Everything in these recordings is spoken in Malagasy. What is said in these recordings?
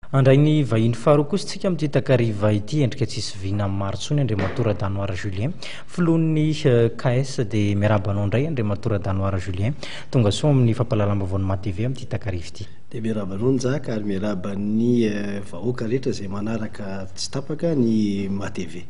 Handray ny vahiny faharoa kosa isika amin'ity takariva ity, endrika tsisy vina amin'ny maro intsony, Andriamatoa Radanoara Julien, filohan'ny KS. Dia miarahaba anao indray Andriamatoa Radanoara Julien, tonga soa amin'ny fampahalalam-baovaon'ny MATV amin'ity takariva ity. Dia miarahaba anao Njaka ary miarahaba ny vahoaka rehetra izay manaraka tsy tapaka ny MATV.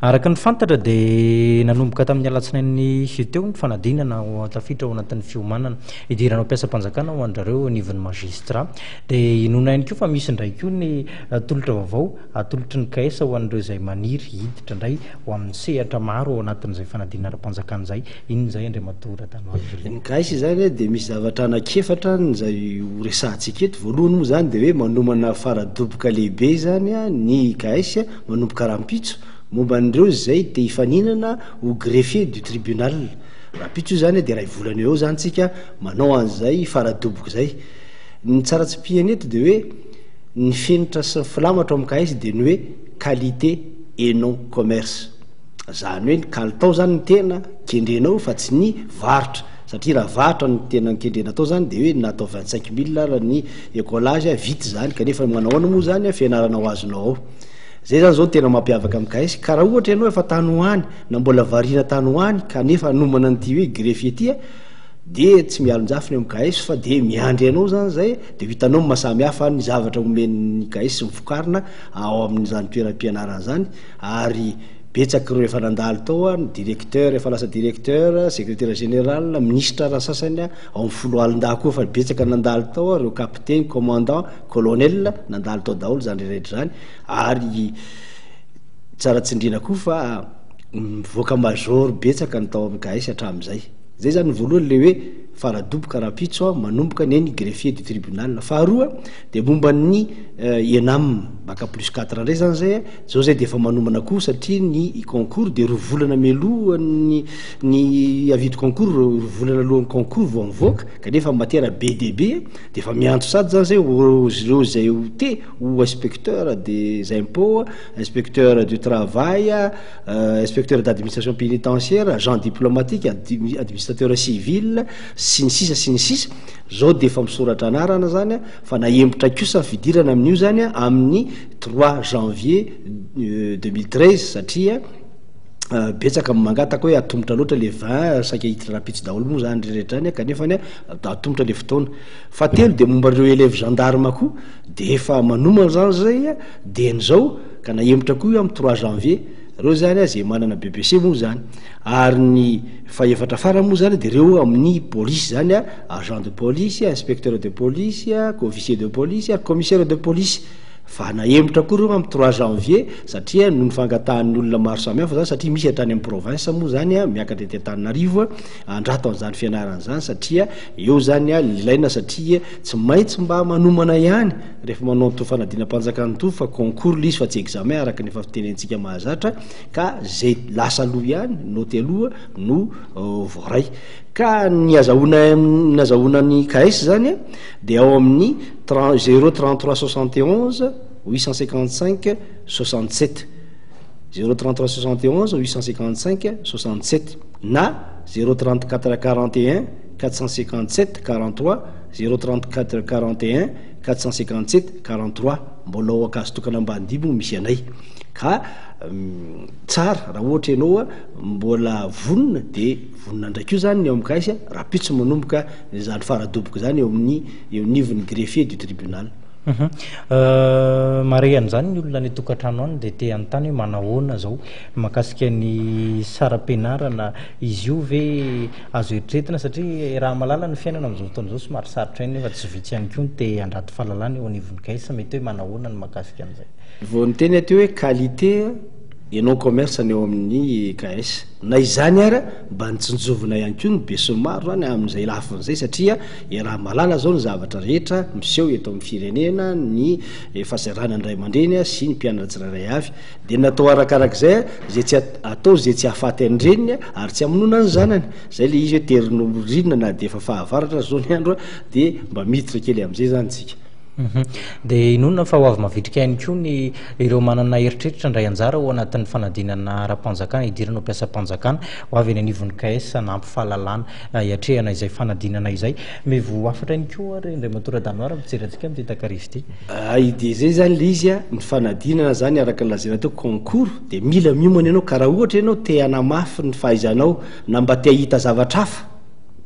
Araka ny fantatra dia nanomboka tamin'ny alatsinainy teo ny fanadinana ho tafiditra ao anatin'ny fiomanana hidirana ho mpiasam-panjakana ho an-dRareo eo anivon'ny magistrat. Dia inoana ihany koa fa misy indray koa ny tolotra vaovao atolotry ny CAES ho an'ireo izay maniry hiditra indray ho amin'ny sehatra maro ao anatin'izay fanadinana ara-panjakana izay. Inona izay Andriamatoa Radanoary Julien? Ny CAES izany dia misy zavatra anankiefatra izay ho resahantsika eto. Voalohany moa izany dia hoe manomana faradoboka lehibe izany ny CAES manomboka rahampitso momba an'ireo izay te hifaninana ho greffier du tribunal. Rahampitso io izany dia iray volana eo eo izany tsika manao an'izay faradoboka izay. Ny tsara tsipihana eto dia hoe ny fenitra sy ny filamatra ao amin'ny KS dia ny hoe qualité et non commerce. Izany hoe ny kalitao izany no tena kendrenao fa tsy ny varotra. Satria raha varotra no tena kendrena atao izany dia hoe na atao 25 mille ara ny écolage vita izany kanefa manao ahoana moa izany fianarana ho azonao ao. Izay izany izao no tena mampiavaka amin'ny KS. Ka raha ohatra ianao efa tany ho any na mbola variana tany ho any kanefa hanomana an'ity hoe greffier ity Dia tsy mialonjafy ny ao amin'ny KS fa dia miandry anao izany izay dia ho hitanao ny maha samy hafa ny zavatra omen'ny KS sy ny vokarina ao amin'izany toeram-pianarana izany ary betsaka ireo efa nandalo tao, ny directeur efa lasa directeur, secrétaire général, minisitra ary ny sasany, ao amin'ny foloalindahy koa efa betsaka nandalo tao, ireo capitaine, commandant, colonel nandalo tao daholo izany rehetra izany ary tsara tsindriana koa fa mivoaka major betsaka ny tao amin'ny KS hatramin'izay. Zay zany ny voalohany le hoe faradoboka rahampitso manomboka ny eny greffier du tribunal. Faharoa de momba ny ENAM, bac plus quatre ndray zany zay, zao zay de efa manomana koa satria ny concours de roa volana mialohan'ny ny avis de concours, roa volana alohan'ny concours vao mivoaka kanefa matière be dia be de efa miantso sady zany zay ireo zay ho te ho inspecteur des impots, inspecteur du travail, Inspecteur d'administration pénitentiaire, agent diplomatique, administrateur civil, sy ny sisa sy ny sisa, zao dia efa misoratra anarana zany fa nahemotra kosa ny fidirana amin'io zany amin'ny trois janvier 2013 satria betsaka ny mangataka hoe atomotra loatra le 20 saika hiditra rahampitso daholo moa zany rehetra any kanefa ny atomotra le fotoana. Fahatelo dia momba ireo élèves gendarme koa dia efa manomana zany zay dieny zao ka nahemotra koa io amin'ny trois janvier, reo zany zay manana BEPC moa zany, ary ny fahefatra farany moa zany de reo amin'ny polisy zany, agent de police, inspecteur de police, officier de police ary commissaire de police, fa nahemotra koa reo amin'ny trois janvier satria noho ny fangatahan'ny olona maro samihafa zany satria misy hatrany amin'ny province moa zany miakatra ety Antananarivo andrato an'izany fianarana zany satria eo zany ilaina satria tsy maintsy mba manomana ihany Rehefa manao an'ito fanadinam-panjakana ito fa concours ilay izy fa tsy examen araka ny efa fitenentsika mahazatra ka zay lasa aloha ihany, note aloha no voaray. Ka ny azahoana ny azahoana ny KS zany dia ao amin'ny zéro 33 71 855 67, zéro 33 71 855 67 na zéro 34 41 457 43, zéro 34 41 457 43 mbola ao Ankazotokana Ambanidia moa misy anay ka tsara raha ohatra ianao mbola vonona de vonona ndray koa zany ny ao amin'ny KS rahampitso manomboka izany faradoboka izany eo amin'ny eo anivon'ny greffier du tribunal. Mahare an'izany ny olona any an-tokantrano any dia te hanontany hoe manahoana izao mahakasika ny saram-pianarana, izy io ve Azo eritreretina satria raha mahalala ny fiainana amin'izao fotoana izao somary sarotra ihany nefa tsy vitsy ihany koa ny te handrato fahalalana eo anivon'ny caisse mety hoe manahoana ny mahakasika an'izay. Vao niteny aho teo hoe qualité et non commerce ny eo amin'ny KS. Na izany ara mba nitsinjovina ihany koa ny besinimaro zany amin'izay lafiny izay satria iaraha-mahalala zao ny zavatra rehetra miseho eto amin'ny firenena, ny fahasahiranan'ny ray aman-dreny sy ny mpianatra tsirairay avy. Dia natao arakarak'izay izay tsy atao izay tsy hahafaty an-dreniny ary tsy hamonoana ny zanany. Izay ilay izy hoe terin'ny ririnina na dia efa fahavaratra aza izao ny andro dia mba miditra kely amin'izay izany tsika. Dia inoana fa ho avy mavitrika ihany koa ny ireo manana eritreritra handray anjara ao anatin'ny fanadinana ara-panjakana hidirana ho mpiasam-panjakana ho avy eny anivon'ny KS hanampy fahalalana hiatrehana izay fanadinana izay. Mevo hafatra ihany koa ary Andriamatoa Radanoara mijery antsika amin'ity takariva ity. Ay dia izay izany ilay izy a, ny fanadinana izany araka ny lazaina teo concours dia mila miomana ianao ka raha ohatra ianao te hanamafy ny fahaizanao na mba te hahita zavatra hafa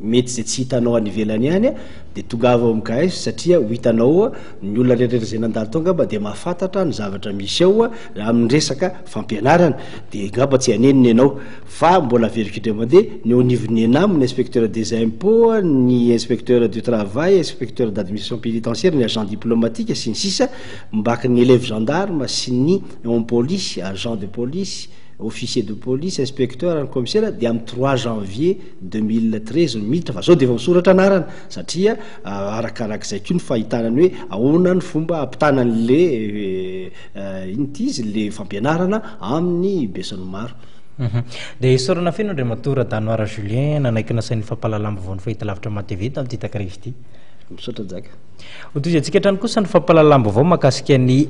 mety izay tsy hitanao any ivelany any dia tongava ao amin'ny KS satria ho hitanao ao ny olona rehetra izay nandalo tao angamba dia mahafantatra ny zavatra misy ao amin'ny resaka fampianarana dia angamba tsy hanenina ianao fa mbola averiko indray mandeha ny eo anivon'ny ENAM ny inspecteur des impôts ny inspecteur du travail inspecteur d'administration pénitentiaire ny agent diplomatique sy ny sisa mbaky ny élève gendarme sy ny homme police agent de police officier de police inspecteur ary commissaire dia amin'ny 3 janvier 2013 no miditra fa zao dia efa misoratra anarana satria arakarak'izay koa ny fahitana ny hoe ahoana ny fomba ampitana an'le ino ty izy le fampianarana amin'ny besinimaro. Dia isaorana feno Andriamatoa Radanoara Julien nanaiky nasain'ny fampahalalam-baovaon'ny fahitalavitra MATV tamin'ity takariva ity. Misaotra Jaka. Hotohizantsika hatrany kosa ny fampahalalam-baovao mahakasika ny.